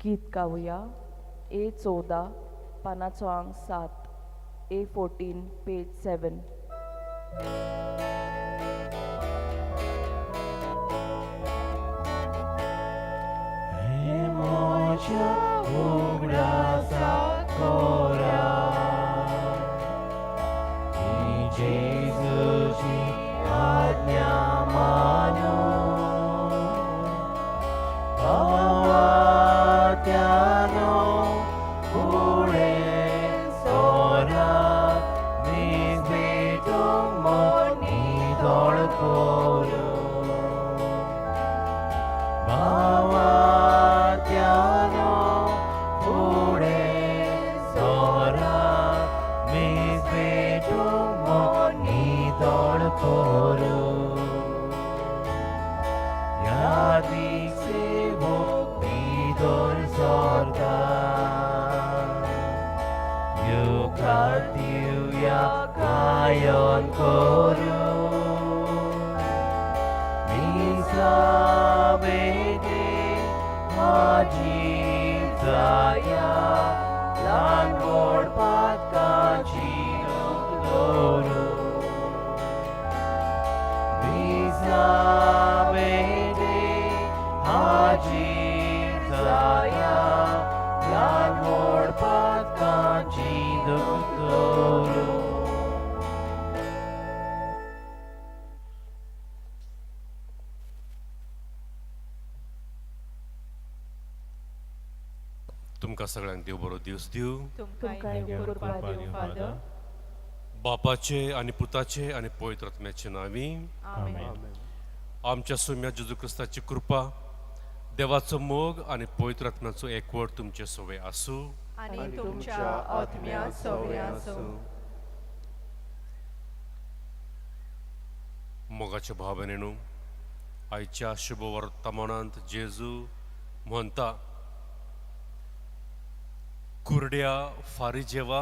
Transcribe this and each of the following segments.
गीत गावया ए 14, पानाचो आंक 7, A 14, page 7. म्हज्या उगडासा कोरा जेजूची आज्ञा मानू भावात्यानो फुडें सोरा मीस भेटूंक मन नितळ करूं भावात्यानो फुडें सोरा मीस भेटूंक मन नितळ करूं यादीक सेवक भितर सरता येवकार दिवया गायन करूं मिसा भेटेक हाजीर जाया ल्हान व्हड पातकांची दूख दवरूं मिसा भेटेक हाजीर जाया ल्हान व्हड पातकांची दूख दवरूं. तुमकां सगळ्यांक देव बरो दीस दिवं. तुमकां कृपा दिवं, फादर. बापाचे आनी पुताचे आनी पवित्र आत्म्याचे नांवी. आमेन. आमच्या सोम्या जेजू क्रिस्ताची कृपा, देवाचो मोग आनी पवित्र आत्म्याचो एकवट तुमचे सवे आसूं. आनी तुमच्या आत्म्या सवे आसूं. मोगाच्या भाव भयणींनो, आयच्या शुभ वर्तमानांत जेजू म्हणटा, कुरड्या फारिजेवा,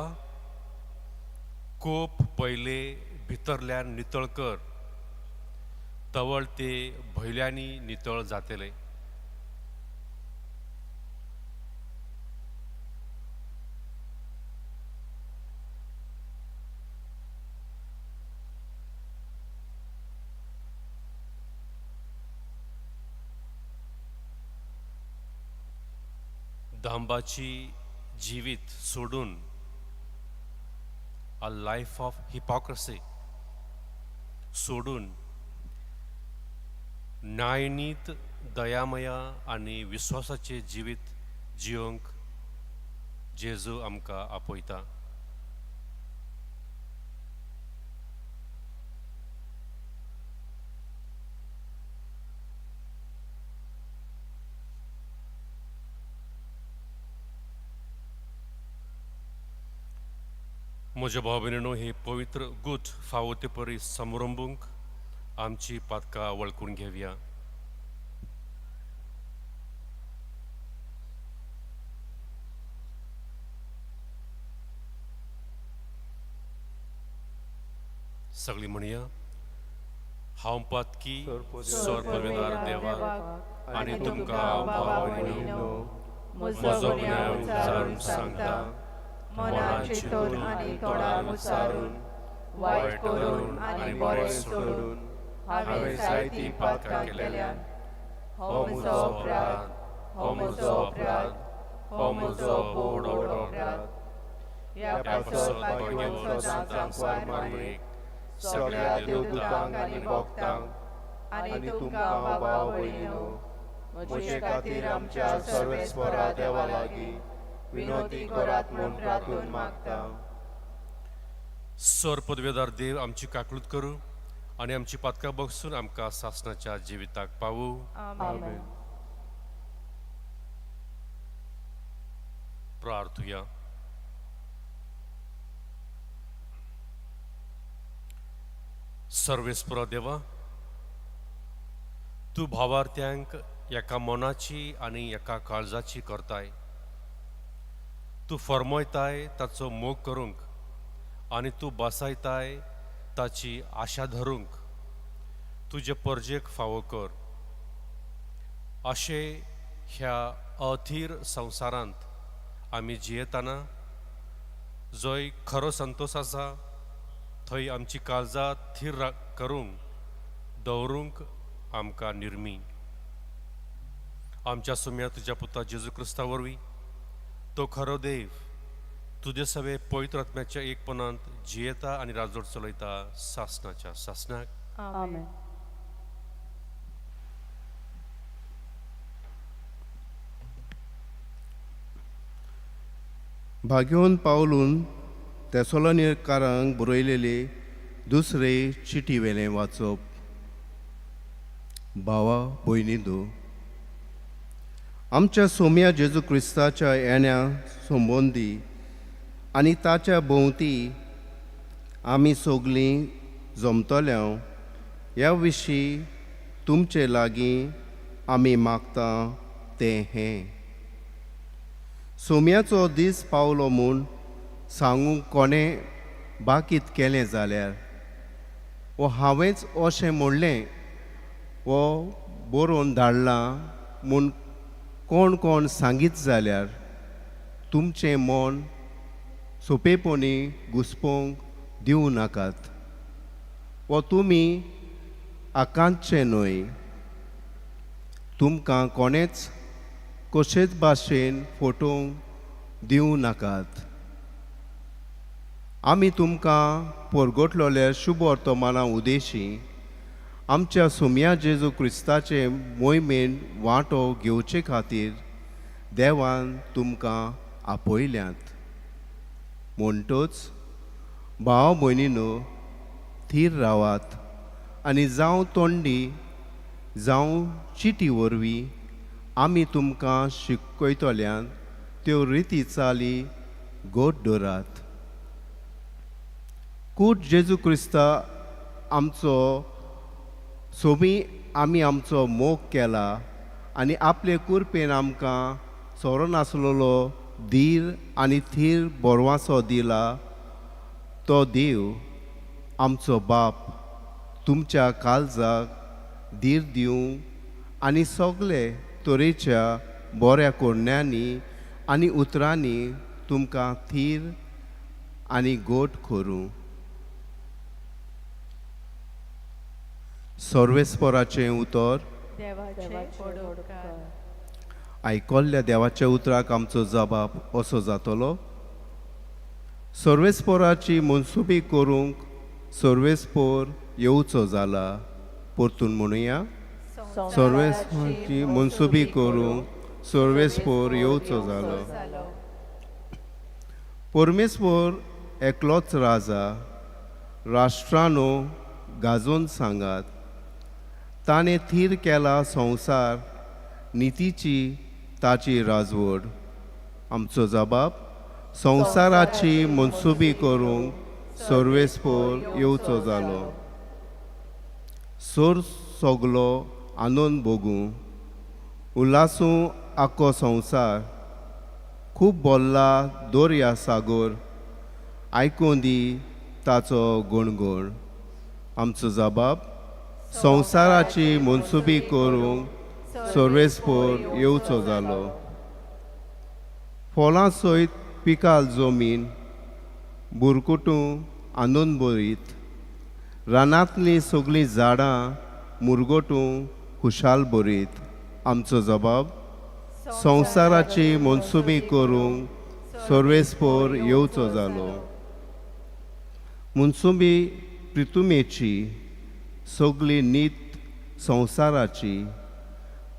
कोप पयले भितरल्यान नितळ कर, तवळ ते भयल्यांनी नितळ जातले. दांबाची जिवीत सोडून, अ लायफ ऑफ हिपोक्रसी सोडून, न्यायनीत, दयामया आनी विश्वासाचें जिवीत जियोंक जेजू आमकां आपयता. म्हज्या भाव भयणीनो, हे पवित्र गूट फावो ते परी समरंबूंक आमची पातकां वळखून घेवया. सगळीं म्हणया, हांव पातकी सर पदवेदार देवाक आनी तुमकां भाव भयणीनो म्हजो गुन्यांव उच्चारून सांगता. मनान चिंतून आनी तोंडार उच्चारून, वायट करून आनी बरें सोडून हांवें जायतीं पातकां केल्यात. हो म्हजो अपराध, हो म्हजो अपराध, हो म्हजो व्हड अपराध. ह्या पासत भाग्यवंत संतांक मारयेक, सगळ्या देवदूतांक आनी भक्तांक आनी तुमकां भाव भयणीनो म्हजे खातीर आमच्या सर्वेस्परा देवा लागीं विनवती करात म्हूण प्रार्थून मागता. सर पदवेदार देव आमची काकळूत करूं आनी आमची पातकां बगसून आमकां सासणाच्या जिविताक पावूं. आमेन. प्रार्थुया. सर्वेस्परा देवा, तूं भावार्थ्यांक एका मनाची आनी एका काळजाची करताय. तूं फर्मयताय ताचो मोग करूंक आनी तूं बसायताय ताची आशा धरूंक. तुजे परजेक फावो कर अशें ह्या अथीर संवसारांत आमी जियेतना जंय खरो संतोश आसा थंय आमची काळजां थीर करूंक दवरूंक आमकां निर्मी। आमच्या सुम्या तुज्या पुता जेजू क्रिस्ता वरवीं तो खरो देव तुजे सवे पवित्र आत्म्याच्या एकपणांत जियेता आनी राजवट चलयता सासनाच्या सासनाक। आमेन। भाग्योन पावलून तेसोलोनिकारांक बरयलेले दुसरे चिटी वेलें वाचप। भावा भयणींनो, आमच्या सोम्या जेजू क्रिस्ताच्या येण्या संबंदी आनी ताच्या भोंवती आमी सगलीं जमतल्या ह्या विशीं तुमचे लागीं आमी मागता तें हें। सोम्याचो दीस पावलो म्हूण सांगूंक कोणें बाकीत केलें जाल्यार वो हांवेंच अशें म्हणलें वो बरोवन धाडलां म्हूण कोण कोण सांगीत जाल्यार तुमचें मन सोंपेपणी घुसपोवंक दिवं नाकात वो तुमी आकांतचें न्हय। तुमकां कोणेंच कशेच भाशेन फटोवंक दिवं नाकात। आमी तुमकां परगटलोल्या शुभ वर्तमाना उदेशी आमच्या सोम्या जेजू क्रिस्ताचे मोहिमेन वांटो घेवचे खातीर देवान तुमकां आपयल्यात। म्हणटच भाव भयणीनो, थीर रावात आनी जावं तोंडी जावं चिटी वरवीं आमी तुमकां शिकयतल्यान त्यो रिती चाली गोड दवरात। कूट जेजू क्रिस्ता आमचो सोमी आमी आमचो मोग केला आनी आपले कुरपेन आमकां सोरो नासलेलो धीर आनी थीर बोरवासो दिला तो देव आमचो बाप तुमच्या काळजाक धीर दिवं आनी सगळे तरेच्या बऱ्या कोरण्यांनी आनी उतरांनी तुमकां थीर आनी गोड करूं। सर्वेस्पराचें उतर। आयकल्ल्या देवाच्या उतराक आमचो जबाब असो जातलो। सर्वेस्पराची मनसुबी करूंक सर्वेस्पोर येवचो जाला। परतून म्हणुया, सर्वेस्पोराची मनसुबी करूंक सर्वेस्पोर येवचो जालो। परमेश्वर एकलोच राजा, राष्ट्रानो गाजोवन सांगात। ताणें थीर केला संवसार, नितीची ताची राजवड। आमचो जबाब, संवसाराची मनसुबी करूंक सर्वेस्पोर येवचो जालो। सोर सगलो आनंद भोगूं, उल्हासूं आख्खो संवसार। खूब बोल्ला दर्या सागोर, आयकूं दी ताचो गणगण। आमचो जबाब, संवसाराची मनसुबी करूंक सर्वेस्पोर येवचो जालो। फळां सयत पिकाल जमीन, बुरकुटूं आनंद भरीत। रानांतलीं सगळीं झाडां मुरगटूं खुशाल भरीत। आमचो जबाब, संवसाराची मनसुबी करूंक सर्वेस्पोर येवचो जालो। मनसुबी प्रितुमेची, सगळी नीत संवसाराची,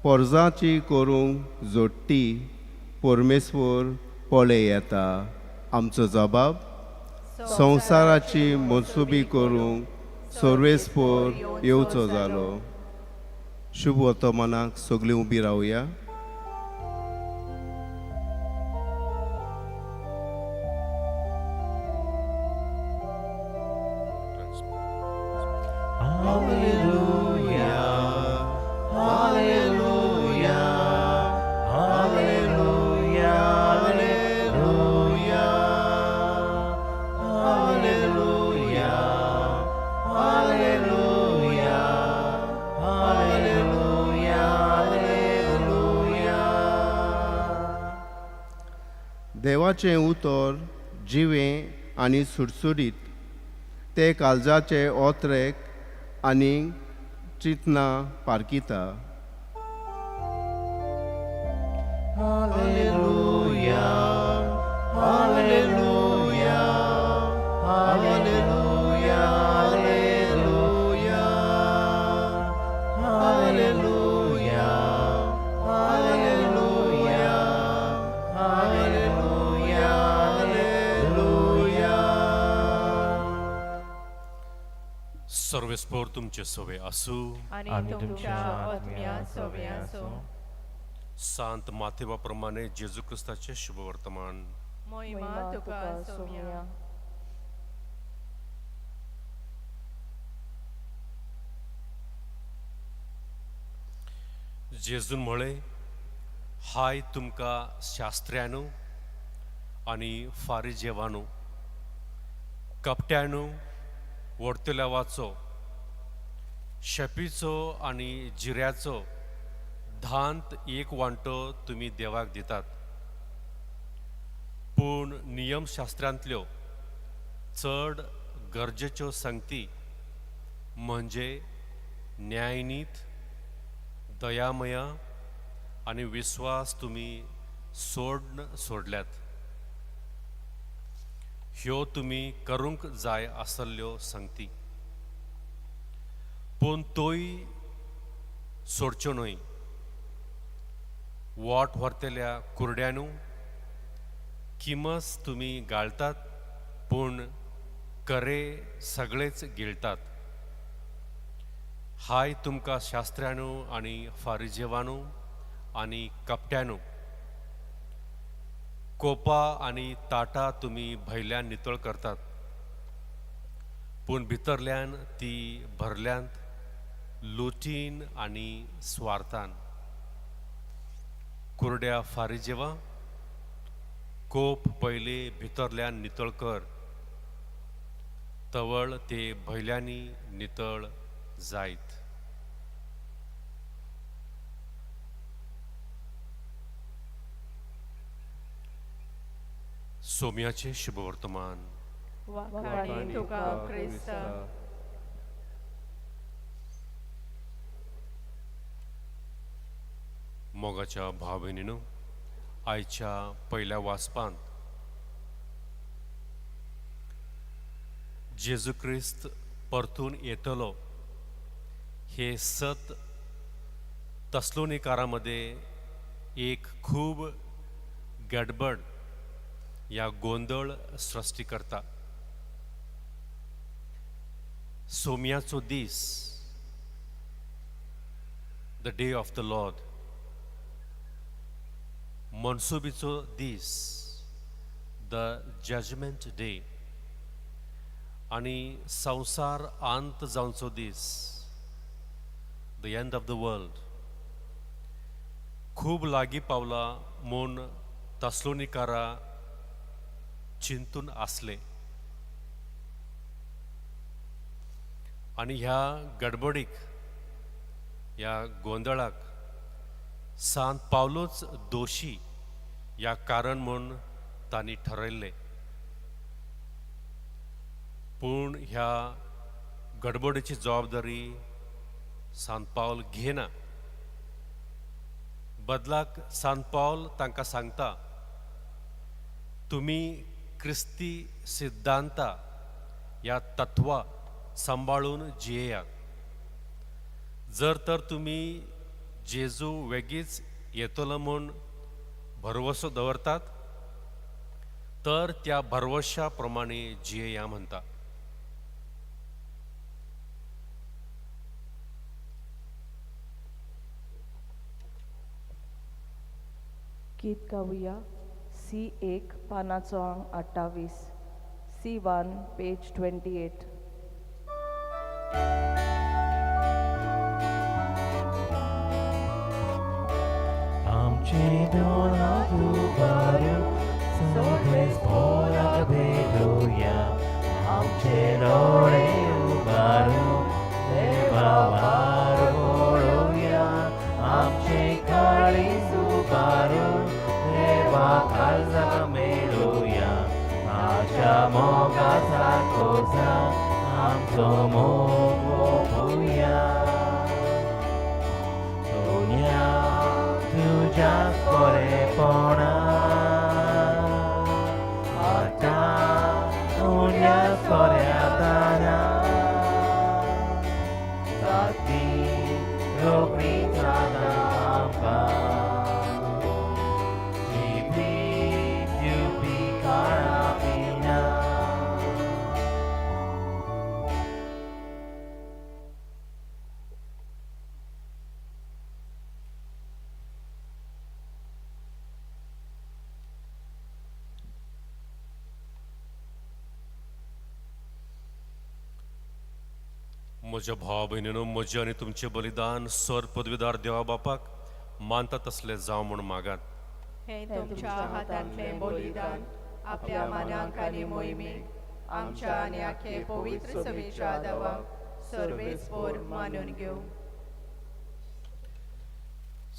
पोरजाची करूंक जोडटी परमेश्वर पळय येता। आमचो जबाब, संवसाराची मनसुबी करूंक सर्वेस्पोर येवचो जालो। शुभ वर्तमानाक सगळीं उबी रावया। देवाचें उतर जिवें आनी सुडसुडीत, ते काळजाचे ओत्रेक आनी चिंतनां पारखिता. Hallelujah, Hallelujah, Hallelujah, Hallelujah, Hallelujah, Hallelujah, Hallelujah. सर्वेस्पोर तुमचे सवे आसूं. आनी तुमच्या आत्म्या सोबे आसूं. सांत माथेवा प्रमाणे जेजू क्रिस्ताचें शुभवर्तमान. मोहिमा तुका सोम्या. जेजून म्हळें, हाय तुमकां शास्त्र्यानू आनी फारिजेवानू, कपट्यानू, व्हडतल्यावाचो शेपीचो आनी जिऱ्याचो धांत एक वांटो तुमी देवाक दितात, पूण नियमशास्त्रांतल्यो चड गरजेच्यो संगती म्हणजे न्यायनीत, दयामया आनी विस्वास तुमी सोडन सोडल्यात. ह्यो तुमी करूंक जाय आसल्ल्यो संगती, पूण तोय सोडच्यो न्हय. वाट व्हरतल्या कुरड्यानू, किमस तुमी गाळतात पूण करे सगळेच गिळतात. हाय तुमकां शास्त्र्यानू आनी फारिजेवानू आनी कपट्यानू, कोपा आनी ताटां तुमी भयल्यान नितळ करतात, पूण भितरल्यान ती भरल्यांत लुटीन आनी स्वार्थान. कुरड्या फारिजेवा, कोप पयले भितरल्यान नितळ कर, तवळ ते भयल्यांनी नितळ जायत. सोम्याचें शुभवर्तमान. वाखाणी तुका क्रिस्ता. मोगाच्या भाव भयणीनो, आयच्या पयल्या वाचपांत जेजू क्रिस्त परतून येतलो हे सत तसलोनिकारां मदें एक खूब गडबड या गोंदळ सृश्टी करता. सोम्याचो दीस, the day of the Lord, मनसुबीचो दीस, the judgement day, आनी संवसार अंत जावचो दीस, the end of the world, खूब लागीं पावला म्हूण तसलोनिकारा चिंतून आसले. आनी ह्या गडबडीक, ह्या गोंदळाक सांत पावलोच दोशी ह्या कारण म्हूण तांणी ठरयल्लें. पूण ह्या गडबडीची जबाबदारी सांत पावल घेना. बदलाक सांत पावल तांकां सांगता, तुमी क्रिस्ती सिद्धांता ह्या तत्वा सांबाळून जियेयात. जर तर तुमी जेजू वेगीच येतलो म्हूण भरवसो दवरतात तर त्या भरवश्या प्रमाणे जियेया म्हणटा. गीत गावया सी 1 पानाचो आंग 28, C1 page 28. आमचे दोनां उबारू सगळेच पोराक भेटूया, आमचे दोळे उबारू देवा वारो पळोवया, आमचे काळीज उबारू देवा काळजाक मेळोवया. मोगा सारको जावं आमचो मोग ओंपुया. सोन्या तुज्या बरेपणा आतां उण्या सोऱ्या दाना साथी रोखडी जाता आमकां जिबी दिवपी खाणां पिणां. म्हज्या भावा भयणीनो, म्हजें आनी तुमचें बलिदान सर पदवीदार देवा बापाक मानता तसलें जावं म्हूण मागात. हें तुमच्या हातांतलें बलिदान आपल्या मानाक आनी मोहिमेक आमच्या आनी आखे पवित्र सभेच्या देवाक सर्वेस्पोर मानून घेवं.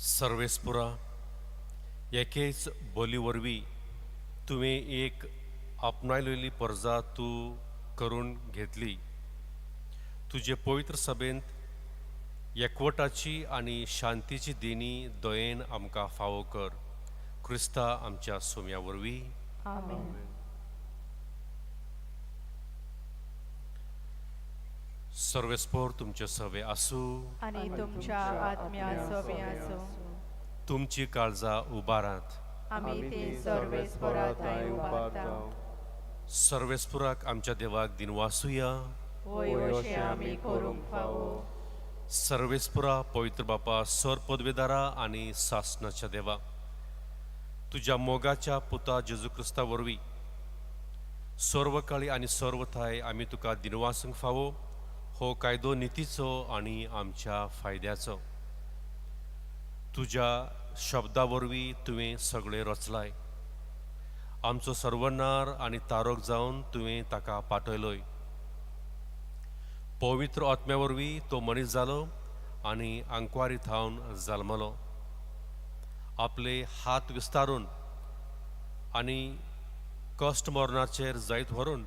सर्वेस्पुरा, एकेच बोली वरवीं तुवें एक आपणायलेली परजा तूं करून घेतली. तुजे पवित्र सभेंत एकवटाची आनी शांतीची देणी दयेन आमकां फावो कर, क्रिस्ता आमच्या सोम्या वरवीं. आमेन. सर्वेस्पोर तुमचे सवे आसूं. आनी तुमच्या आत्म्या सोबे आसूं. तुमची काळजां उबारात. आमी ती सर्वेस्पोरा थंय उबारता. सर्वेस्पुराक आमच्या देवाक दिनवासुया. वय, अशें आमी करूंक फावो. सर्वेस्पुरा, पवित्र बापा, सर पदवेदारा आनी सासणाच्या देवा, तुज्या मोगाच्या पुता जेजू क्रिस्ता वरवीं सर्वकाळी आनी सर्वथाय आमी तुका दिनवासूंक फावो. हो कायदो नितीचो आनी आमच्या फायद्याचो. तुज्या शब्दा वरवीं तुवें सगळें रचलाय. आमचो सर्वनार आनी तारक जावन तुवें ताका पाठयलोय. पवित्र आत्म्या वरवीं तो मनीस जालो आनी आंकवारी थावन जल्मलो. आपले हात विस्तारून आनी कश्ट मरणाचेर जैत व्हरून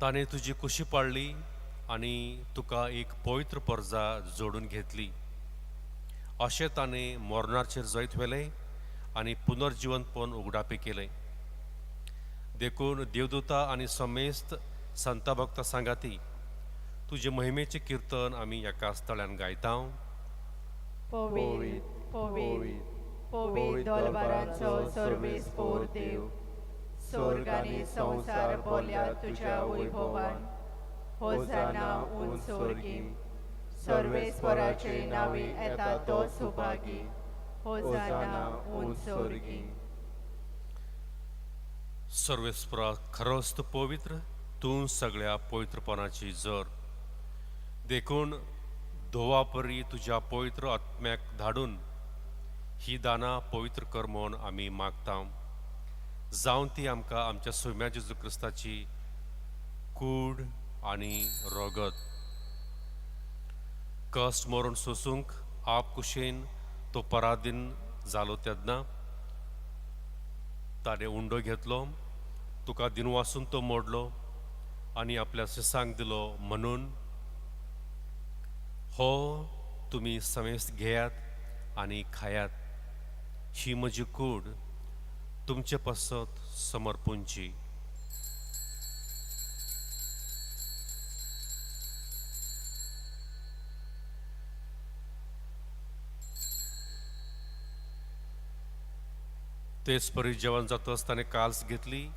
ताणें तुजी कुशी पाळ्ळी आनी तुका एक पवित्र परजा जोडून घेतली. अशें ताणें मरणाचेर जैत व्हेलें आनी पुनर्जिवंतपण उगडापी केलें. देखून देवदूता आनी समेस्त संता भक्ता सांगाती तुजे महिमेचें किर्तन आमी एका स्थळान गायता. पवित्र, पवित्र, पवित्र दरबारांचो सर्वेस्पोर देव, स्वर्ग आनी संवसार बोल्या तुज्या वैभवान. होजाना उंच स्वर्गी. सर्वेस्पराचे नांवी येता तो सुभागी. होजाना उंच स्वर्गी. सर्वेस्परा, खरोच तूं पवित्र, तूं सगळ्या पवित्रपणाची जर. देखून धोवा परी तुज्या पवित्र आत्म्याक धाडून ही दानां पवित्र कर म्हूण आमी मागता. जावं ती आमकां आमच्या सोम्या जेजू क्रिस्ताची कूड आनी रगत. कश्ट मरून सोसूंक आप कुशेन तो पराधीन जालो तेन्ना ताणें उंडो घेतलो, तुका दिनवासून तो मोडलो आनी आपल्या शिसांक दिलो म्हणून, हो तुमी समेस्त घेयात आनी खायात. ही म्हजी कूड तुमचे पासत समर्पूंची. तेच परी जेवण जातच ताणें काल्स घेतली,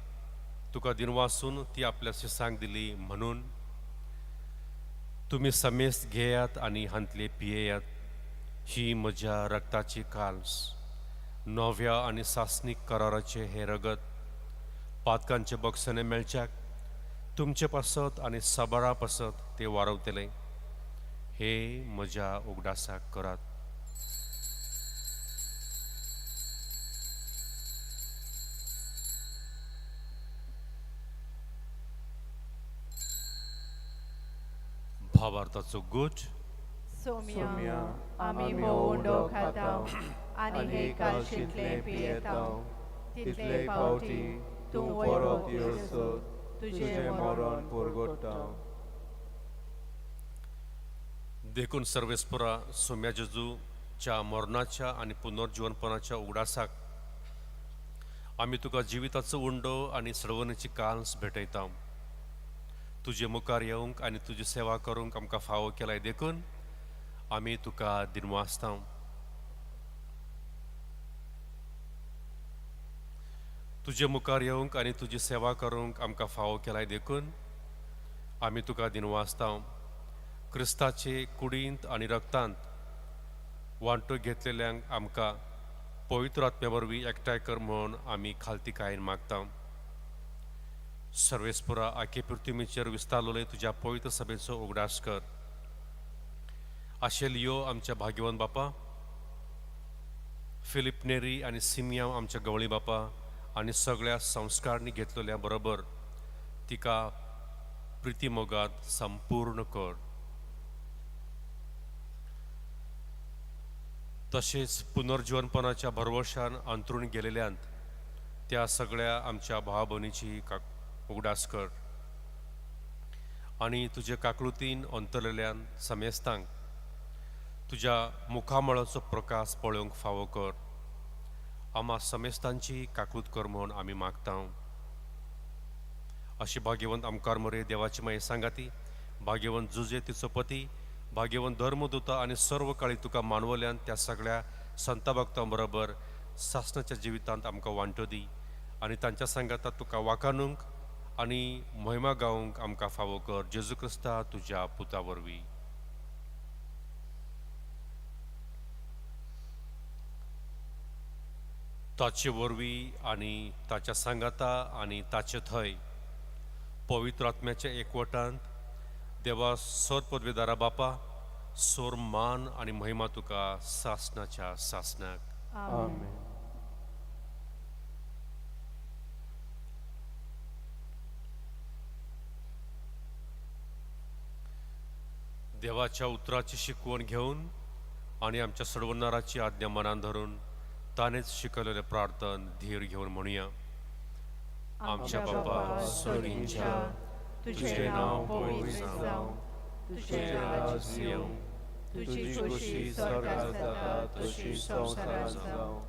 तुका दिनवासून ती आपल्या शिसांक दिली म्हणून, तुमी समेस्त घेयात आनी हांतले पियेयात. ही म्हज्या रक्ताची काल्स, नव्या आनी सासणीक कराराचें हें रगत पातकांचे बक्षाने मेळच्याक तुमचे पासत आनी साबारा पासत ते वारवतले. हे म्हज्या उगडासाक करात. भावार्थाचो गुट. सोम्या, आमी हो उंडो खाता आनी हे कालशींतलें पियेता, तितले फावटी तूं परत येवसर तुजें मरण परगट्टा. देखून सर्वेस्परा सोम्या जेजूच्या मरणाच्या आनी पुनर्जीवनपणाच्या उगडासाक आमी तुका जिविताचो उंडो आनी सडवणीची काल्स भेटयता. तुजे मुखार येवंक आनी तुजी सेवा करूंक आमकां फावो केलाय देखून आमी तुका दिनवासता. तुजे मुखार येवंक आनी तुजी सेवा करूंक आमकां फावो केलाय देखून आमी तुका दिनवासता. क्रिस्ताचे कुडींत आनी रक्तांत वांटो घेतलेल्यांक आमकां पवित्र आत्म्या वरवीं एकठांय कर म्हूण आमी खालतीकायेन मागता. सर्वेस्पुरा आखे पृथ्वीचेर विस्तारलोले तुज्या पवित्र सभेचो उगडास कर. आशेलियो आमच्या भाग्यवंत बापा, फिलिप नेरी आनी सिमिया आमच्या गवळी बापा आनी सगळ्या संस्कारणी घेतलेल्या बरोबर तिका प्रिती मोगात संपूर्ण कर. तशेंच पुनर्जीवनपणाच्या भरवशान अंतरून गेलेल्यांत त्या सगळ्या आमच्या भाव भयणीची उगडास कर आनी तुजे काकळुतीन अंतरलेल्यान समेस्तांक तुज्या मुखामळाचो प्रकाश पळोवंक फावो कर. आमा समेस्तांची काकूत कर म्हूण आमी मागता. अशी भाग्यवंत आमकार मरे देवाची माये सांगाती, भाग्यवंत जुजे तिचो पती, भाग्यवंत धर्मदूता आनी सर्व काळी तुका मानवल्यान त्या सगळ्या संता भक्तां बरोबर सासणाच्या जिवितांत आमकां वांटो दी आनी तांच्या सांगाता तुका वाखाणूंक आनी महिमा गावंक आमकां फावो कर. जेजू क्रिस्ता तुज्या पुता वरवीं. ताचे वरवीं आनी ताच्या सांगाता आनी ताचे थंय पवित्र आत्म्याच्या एकवटांत देवा सोर पदवेदारा बापा, सोर मान आनी महिमा तुका सासणाच्या सासणाक. आमेन. देवाच्या उतराची शिकवण घेवन आनी आमच्या सोडवणाराची आज्ञा मनान धरून ताणेच शिकवलेलें प्रार्थन धीर घेवन म्हणुया. आमच्या बापा स्वर्गींच्या, तुझे नांव पवित्र जावं, तुझें राज्य येवं, तुजी खोशी स्वर्गात जाता तशी संवसारांत जावं.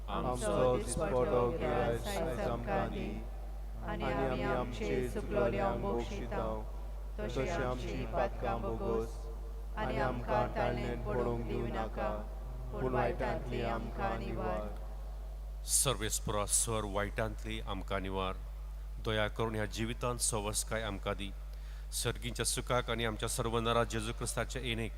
आमचो दिसपटो गिरायक आयज आमकां दी आनी आमी आमचे चुकलोल्यांक बक्षिता तशें आमची पातकां भोगोस आनी आमकां ताळणेंत पडूंक दिवं नाका, पूण वायटांतली आमकां निवार. सर्वेस्परा स्वर वायटांतली आमकां निवार. दया करून ह्या जिवितांत सवसकाय आमकां दी. सर्गींच्या सुखाक आनी आमच्या सर्वनारा जेजू क्रिस्ताच्या येणेक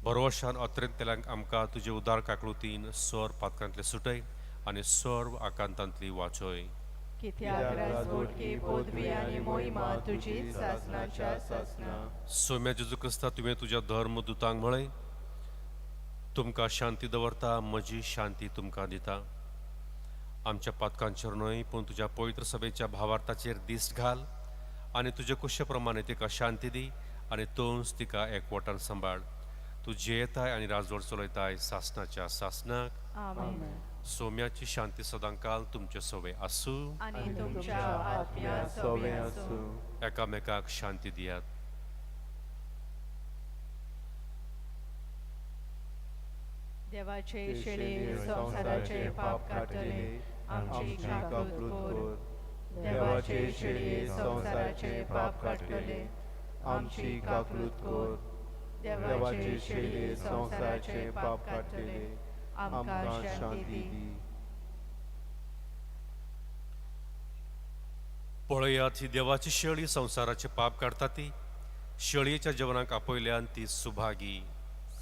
भरवशान अत्रेंतल्यांक आमकां तुजे उदार काकळुतीन स्वर पातकांतले सुटय आनी सर्व आकांतांतली वाचय. कित्याक राजवटकी पदवी आनी मोहिमा तुजी सासणाच्या सासणा. सोम्या जेजू क्रिस्ता, तुवें तुज्या धर्म दुतांक म्हळें, तुमकां शांती दवरता, म्हजी शांती तुमकां दिता. आमच्या पातकांचेर न्हय पूण तुज्या पवित्र सभेच्या भावार्थाचेर दिश्ट घाल आनी तुजे कुशे प्रमाणे तिका शांती दी आनी तूंच तिका एकवटान सांबाळ. तूं जियेताय आनी राजवट चलयताय सासणाच्या सासणाक. आमेन. सोम्याची शांती सदांकाल तुमचे सवे आसूं आनी तुमच्या आत्म्या सवे सवे आसूं. आसूं. एकामेकाक शांती दियात. देवाचे शेळये संवसाराचे पाप काडटले, आमची काकूत कर. देवाचे शेळये संवसाराचे पाप काडटले, आमची काकूत कर. देवाचे शेळये संवसाराचे पाप काडटले, आमकां शांती दी. पळयात, ही देवाची शेळी संवसाराचे पाप काडटा ती. शेळयेच्या जेवणाक आपयल्यान ती सुभागी.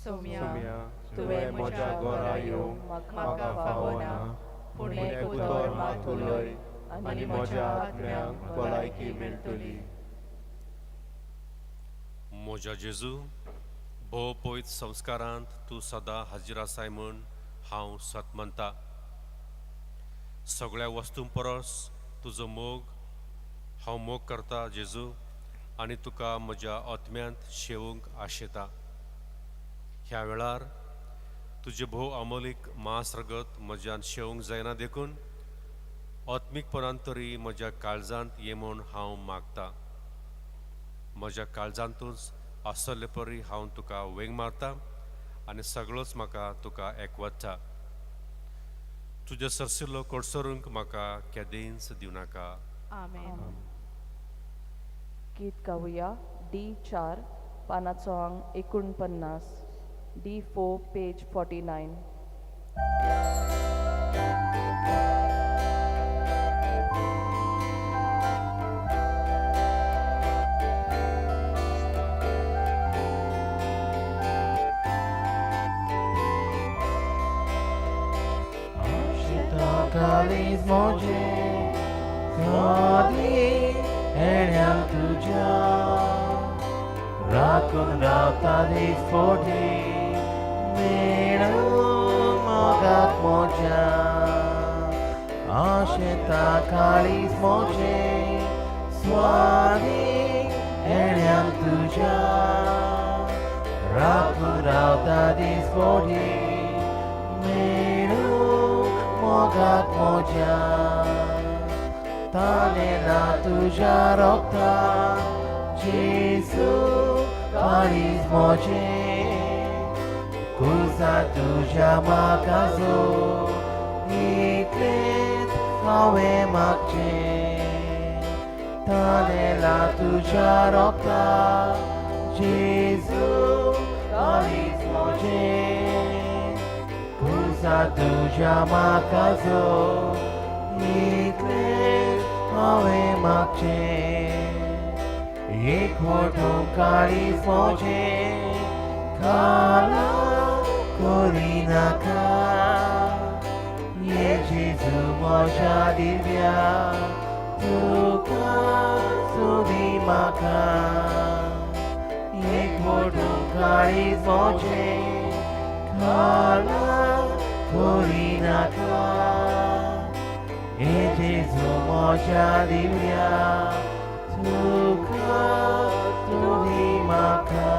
सोम्या, तुवें म्हज्या घरा येवंक म्हाका फावना, पूण एक उतर मात उलय आनी म्हज्या आत्म्याक भलायकी मेळटली. म्हज्या जेजू, भोव पवित्र संस्कारांत तूं सदां हाजीर आसाय म्हूण हांव सत मानता. सगळ्या वस्तूं परस तुजो मोग हांव मोग करता जेजू, आनी तुका म्हज्या आत्म्यांत शेवूंक आशेता. ह्या वेळार तुजें भोव अमोलीक मांस रगत म्हज्यान शेवंक जायना देखून आत्मीकपणान तरी म्हज्या काळजांत ये म्हूण हांव मागता. म्हज्या काळजांतूच आसले परी हांव तुका वेंग मारता आनी सगळोच म्हाका तुका एकवटा. तुज्या सरसिल्लो कडसरूंक म्हाका केदेंच दिवं नाका. आमेन. गीत गावया डी 4 पानाचो आंग 49, D4 page 49. काळीज म्हजें स्वादी येण्या तुज्या राखून रावता दिसपटी मेळून मोगाक म्हज्या आशेता काळीज म्हजें स्वादी येण्या तुज्या राखून रावता दिसपटी मेळून मोगाक म्हज्या तानेला तुज्या रोगता जेजू काळीज म्हजें कुसा तुज्या म्हाका जो इतलेंच हांवें मागचें तानेला तुज्या रोगता जेजू काळीज म्हजें कुसा तुज्या म्हाका जो इतलेंच हांवें मागचें एक मोठो काळीज म्हजें खाला करिनाका ये जेजू म्हज्या दिव्या तुका सुदी म्हाका एक मोठो काळीज म्हजें खाला करिनाका ये जेजू म्हज्या दिव्या तुका सुदी म्हाका.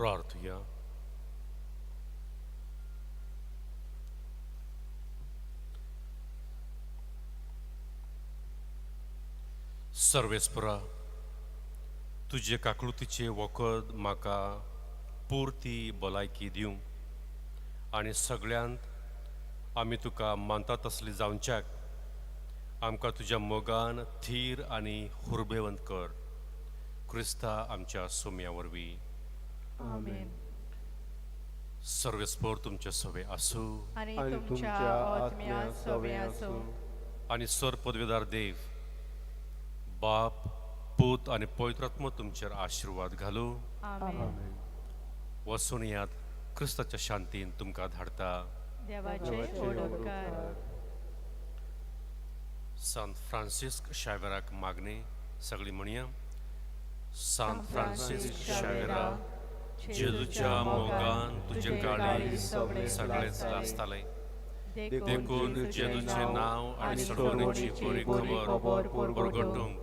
प्रार्थुया. सर्वेस्परा, तुजे काकळुतीचे वखद म्हाका पुरती भलायकी दिवं आनी सगळ्यांत आमी तुका मानता तसली जावच्याक आमकां तुज्या मोगान थीर आनी हुर्बेवंत कर. क्रिस्ता आमच्या सोम्या वरवीं. आमेन. सर्वेस्पोर तुमचे सवे आसूं आनी आनी तुमच्या आत्म्या सवे आसूं. आनी सर पदवेदार देव बाप, पूत आनी पवित्रात्मो तुमचेर आशिर्वाद घालूं. आमेन. वचून यात, क्रिस्ताच्या शांतीन तुमकां धाडता. देवाचे व्हड उपकार. सांत फ्रांसिस्क शावेराक मागणें सगळीं म्हणया. सांत फ्रांसिस्क शावेरा, जेजूच्या मोगान तुजें काळीज सगळेंच लासतालें, देखून जेजूचें नांव आनी सोडवणेची बरी खबर परगटूंक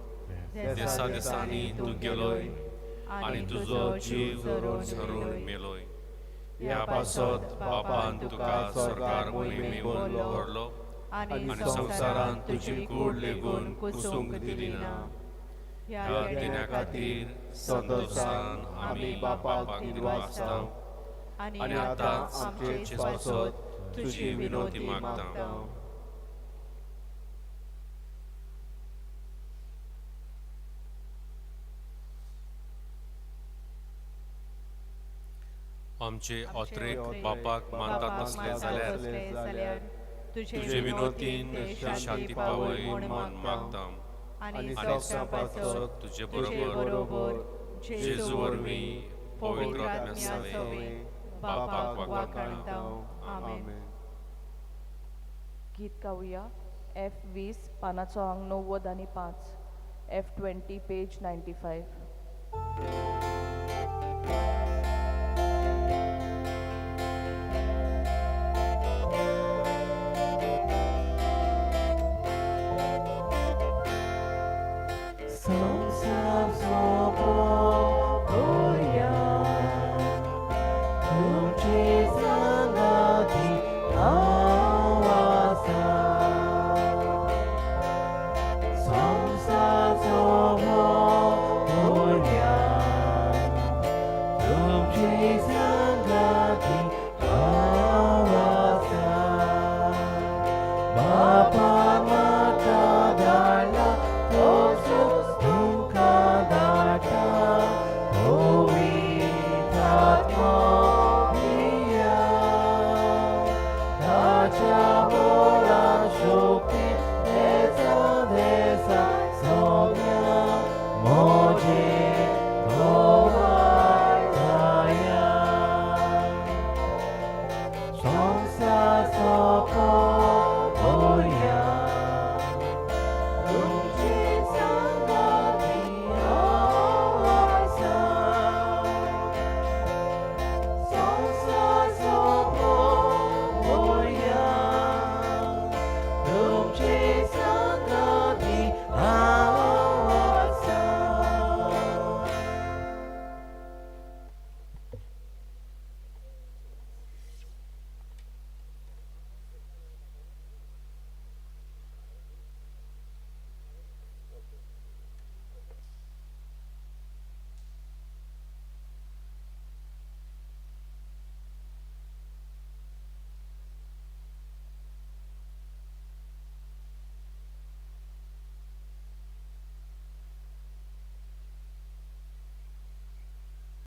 देसा देसांनी तूं गेलोय आनी तुजो जीव झरून मेलोय. ह्या पासत बापान तुका स्वर्गार मोहिमेवन व्हरलो आनी संवसारांत तुजी कूड लेगून कुसूंक दिली ना. ह्या दिना खातीर संतोशान आमी बापाक दिनवासता आनी आतां आमचे पासत तुजी विनवती मागता. आमचे अत्रेक बापाक मानतात आसले जाल्यार तुजे विनोतीन शांती पावय म्हूण मागता आनी आनी पासत तुजे बरोबर जेजू वरवीं पवित्र आत्म्या सवें बापाक वाखाणता. आमेन. गीत गावया एफ 20 पानाचो आंग 95, एफ 20 पेज 95. संसार सोंपोया तुमचे सांगाती हांव आसा. संसार सोंपोया तुमचे सांगाती